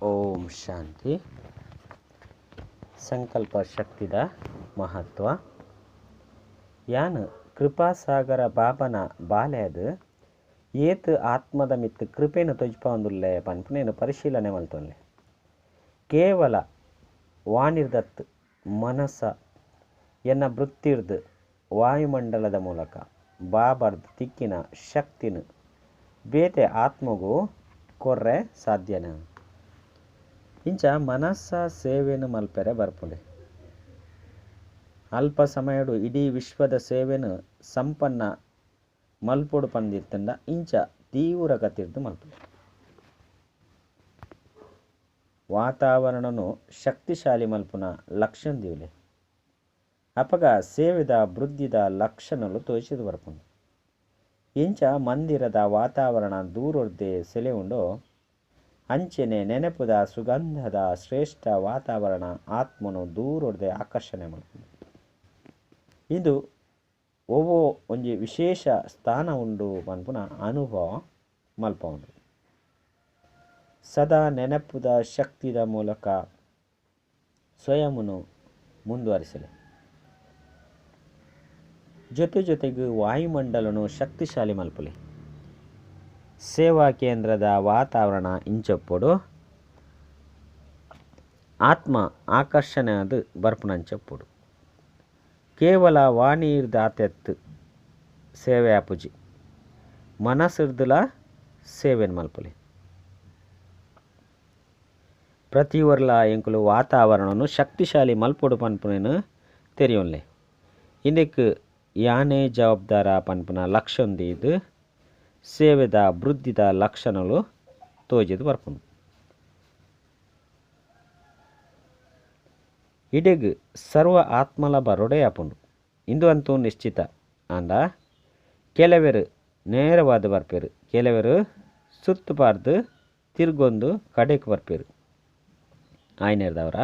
ಓಂ ಶಾಂತಿ. ಸಂಕಲ್ಪ ಶಕ್ತಿದ ಮಹತ್ವ. ಯಾನ್ ಕೃಪಾಸಾಗರ ಬಾಬನ ಬಾಲೆದ್ ಏತ್ ಆತ್ಮದ ಮಿತ್ತು ಕೃಪೆನು ತೊಜ್ಪಾಂದುಲ್ಲೆ ಪನ್ಪುನೇನು ಪರಿಶೀಲನೆ ಮಲ್ತೊನ್ಲೆ. ಕೇವಲ ವಾಣಿರ್ದತ್ ಮನಸ ಎನ್ನ ವೃತ್ತಿರ್ದು ವಾಯುಮಂಡಲದ ಮೂಲಕ ಬಾಬರ್ದ್ ತಿಕ್ಕಿನ ಶಕ್ತಿನ ಬೇತೆ ಆತ್ಮಗೂ ಕೊರ್ರೆ ಸಾಧ್ಯನ. ಇಂಚ ಮನಸ್ಸ ಸೇವೆನು ಮಲ್ಪೆರೆ ಬರ್ಪುಂಡೆ. ಅಲ್ಪ ಸಮಯಡು ಇಡೀ ವಿಶ್ವದ ಸೇವೆನು ಸಂಪನ್ನ ಮಲ್ಪೊಡು ಪಂದಿತ್ತಂಡ ಇಂಚ ತೀವ್ರ ಗತಿರ್ದು ಮಲ್ಪುಂಡೆ. ವಾತಾವರಣನು ಶಕ್ತಿಶಾಲಿ ಮಲ್ಪುನ ಲಕ್ಷ್ಯ ದಿವ್ಲೆ. ಅಪಗ ಸೇವೆದ ವೃದ್ಧಿದ ಲಕ್ಷಣಲು ತೋಚಿದು ಬರ್ಪುಂಡು. ಇಂಚ ಮಂದಿರದ ವಾತಾವರಣ ದೂರೊರ್ದೆ ಸೆಲೆಉಂಡೋ ಅಂಚೆನೆ ನೆನಪುದ ಸುಗಂಧದ ಶ್ರೇಷ್ಠ ವಾತಾವರಣ ಆತ್ಮನು ದೂರೊರ್ದೆ ಆಕರ್ಷಣೆ ಮಲ್ಪುಂಡು. ಇದು ಒವ್ವೋ ಒಂಜಿ ವಿಶೇಷ ಸ್ಥಾನ ಉಂಡು ಪನ್ಪುನ ಅನುಭವ ಮಲ್ಪವುಂಡು. ಸದಾ ನೆನಪುದ ಶಕ್ತಿದ ಮೂಲಕ ಸ್ವಯಂನು ಮುಂದುವರಿಸಲಿ. ಜೊತೆ ಜೊತೆಗೆ ವಾಯುಮಂಡಲನು ಶಕ್ತಿಶಾಲಿ ಮಲ್ಪುಲೆ. ಸೇವಾ ಕೇಂದ್ರದ ವಾತಾವರಣ ಇಂಚೊಪ್ಪೊಡು ಆತ್ಮ ಆಕರ್ಷಣೆ ಅದು ಬರ್ಪುನಂಚೊಪ್ಪೊಡು. ಕೇವಲ ವಾಣಿರ್ದಾತೆತ್ತು ಸೇವೆ ಆಪುಜಿ, ಮನಸ್ಸಿರ್ದುಲ ಸೇವೆನ್ ಮಲ್ಪುಲೆ. ಪ್ರತಿಯೊರ್ಲ ಎಂಕುಲು ವಾತಾವರಣನು ಶಕ್ತಿಶಾಲಿ ಮಲ್ಪೊಡು ಪನ್ಪುನೇನು ತೆರಿಯೊನ್ಲೆ. ಇಂದಕ್ಕೆ ಯಾನೇ ಜವಾಬ್ದಾರ ಪನ್ಪುನ ಲಕ್ಷ್ಯೊಂದೀದು ಸೇವೆದ ವೃದ್ಧಿದ ಲಕ್ಷಣಗಳು ತೋಜಿದು ಬರ್ಪುಂಡು. ಇಡೆಗ್ ಸರ್ವ ಆತ್ಮಲ ಬರೋಡೆ ಆಪುಂಡು ಇಂದು ಅಂತೂ ನಿಶ್ಚಿತ. ಆಂಡ ಕೆಲವರು ನೇರವಾದ ಬರ್ಪೇರು, ಕೆಲವರು ಸುತ್ತು ಪಾರ್ದು ತಿರ್ಗೊಂದು ಕಡೆಗೆ ಬರ್ಪೇರು. ಆಯ್ನೇರ್ದವರ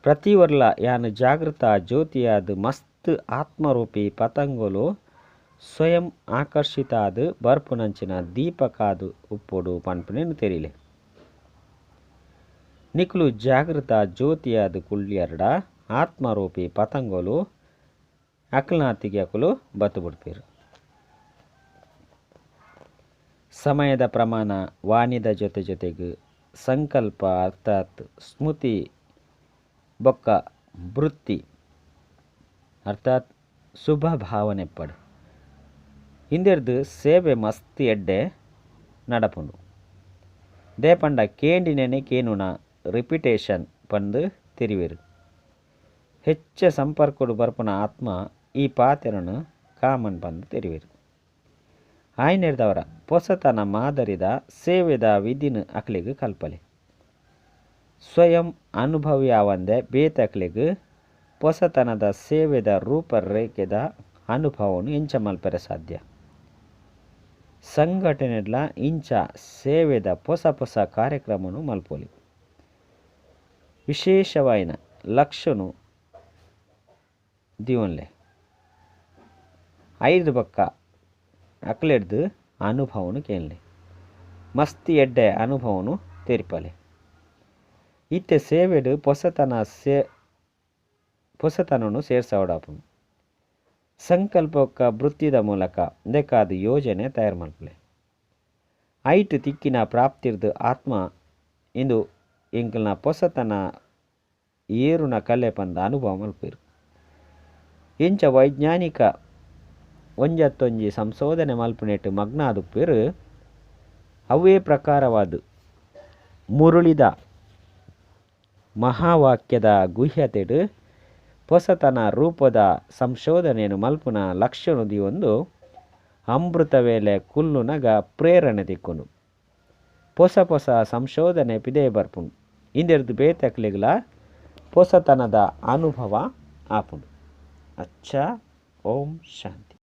ಪ್ರತಿಯೊರ್ಲ ಯಾನು ಜಾಗೃತ ಜ್ಯೋತಿಯಾದ ಮಸ್ತ್ ಆತ್ಮರೂಪಿ ಪತಂಗೋಲು ಸ್ವಯಂ ಆಕರ್ಷಿತ ಆದ ಬರ್ಪುನಂಚಿನ ದೀಪಕಾದು ಉಪ್ಪೊಡು ಪನ್ಪುನೇನು ತೆರಿಲೆ. ನಿಕ್ಲು ಜಾಗೃತ ಜ್ಯೋತಿಯಾದ ಕುಳ್ಳಿಯರ್ಡ ಆತ್ಮರೂಪಿ ಪತಂಗೋಲು ಅಕ್ಲನಾತಿಗೆ ಅಕುಲು ಬತ್ತು ಬಿಡ್ಪೇರು. ಸಮಯದ ಪ್ರಮಾಣ ವಾಣಿದ ಜೊತೆ ಜೊತೆಗೆ ಸಂಕಲ್ಪ ಅರ್ಥಾತ್ ಸ್ಮೃತಿ ಬೊಕ್ಕ ವೃತ್ತಿ ಅರ್ಥಾತ್ ಶುಭ ಭಾವನೆ ಪಡು. ಹಿಂದೆರ್ದು ಸೇವೆ ಮಸ್ತ್ ಎಡ್ಡೆ ನಡಪುಂಡು. ದೇಪಂಡ ಕೇಂಡಿನೇನೆ ಕೇನುಣ ರಿಪಿಟೇಷನ್ ಪಂದು ತೆರಿವೇರು. ಹೆಚ್ಚ ಸಂಪರ್ಕಡು ಬರ್ಪುನ ಆತ್ಮ ಈ ಪಾತೆರನು ಕಾಮನ್ ಪಂದು ತೆರಿವೇರು. ಆಯ್ನೇರ್ದವರ ಪೊಸತನ ಮಾದರಿದ ಸೇವೆದ ವಿಧಿನ ಅಕ್ಲೆಗ್ ಕಲ್ಪಲೆ. ಸ್ವಯಂ ಅನುಭವಿ ಆವಂದೆ ಬೇತೆ ಅಕ್ಲೆಗ್ ಪೊಸತನದ ಸೇವೆದ ರೂಪರೇಖೆದ ಅನುಭವನು ಎಂಚ ಮಲ್ಪೆರೆ ಸಾಧ್ಯ. ಸಂಘಟನೆಡ್ಲ ಇಂಚ ಸೇವೆದ ಪೊಸ ಪೊಸ ಕಾರ್ಯಕ್ರಮನು ಮಲ್ಪೊಲಿ. ವಿಶೇಷವಾಯಿನ ಲಕ್ಷ್ಯನು ದಿವೊನ್ಲೆ. ಐದು ಬಕ್ಕ ಅಕ್ಲೆಡ್ದು ಅನುಭವನು ಕೇನ್ಲೆ. ಮಸ್ತಿ ಎಡ್ಡೆ ಅನುಭವನು ತೆರಿಪಲೆ. ಇತ್ತೆ ಸೇವೆಡು ಪೊಸತನನು ಸೇರ್ಸವಡಾಪುಂಡು. ಸಂಕಲ್ಪಕ್ಕ ವೃತ್ತಿದ ಮೂಲಕ ಇಂದೆಕಾದ ಯೋಜನೆ ತಯಾರು ಮಲ್ಪುಲೆ. ಐಟ್ ತಿಕ್ಕಿನ ಪ್ರಾಪ್ತಿರ್ದು ಆತ್ಮ ಇಂದು ಎಂಕಲ್ನ ಪೊಸತನ ಏರುನ ಕಲೆ ಪಂದ ಅನುಭವ ಮಲ್ಪೇರು. ಇಂಚ ವೈಜ್ಞಾನಿಕ ಒಂಜತ್ತೊಂಜಿ ಸಂಶೋಧನೆ ಮಲ್ಪುನೇಟ್ ಮಗ್ನ ಆದುಪ್ಪೇರು. ಅವೇ ಪ್ರಕಾರವಾದ ಮುರುಳಿದ ಮಹಾವಾಕ್ಯದ ಗುಹ್ಯತೆಡು ಪೊಸತನ ರೂಪದ ಸಂಶೋಧನೆಯನ್ನು ಮಲ್ಪುನ ಲಕ್ಷ್ಯನು ದಿಯೊಂದು ಅಮೃತ ವೇಳೆ ಕುಲ್ಲುನಗ ಪ್ರೇರಣೆ ತಿಕ್ಕೊಂಡು ಪೊಸ ಪೊಸ ಸಂಶೋಧನೆ ಪಿದೆ ಬರ್ಪುಂಡು. ಇಂದೆರ್ದು ಬೇತಕ್ಲೆಗ್ಲ ಪೊಸತನದ ಅನುಭವ ಆಪುಂಡು. ಅಚ್ಚ, ಓಂ ಶಾಂತಿ.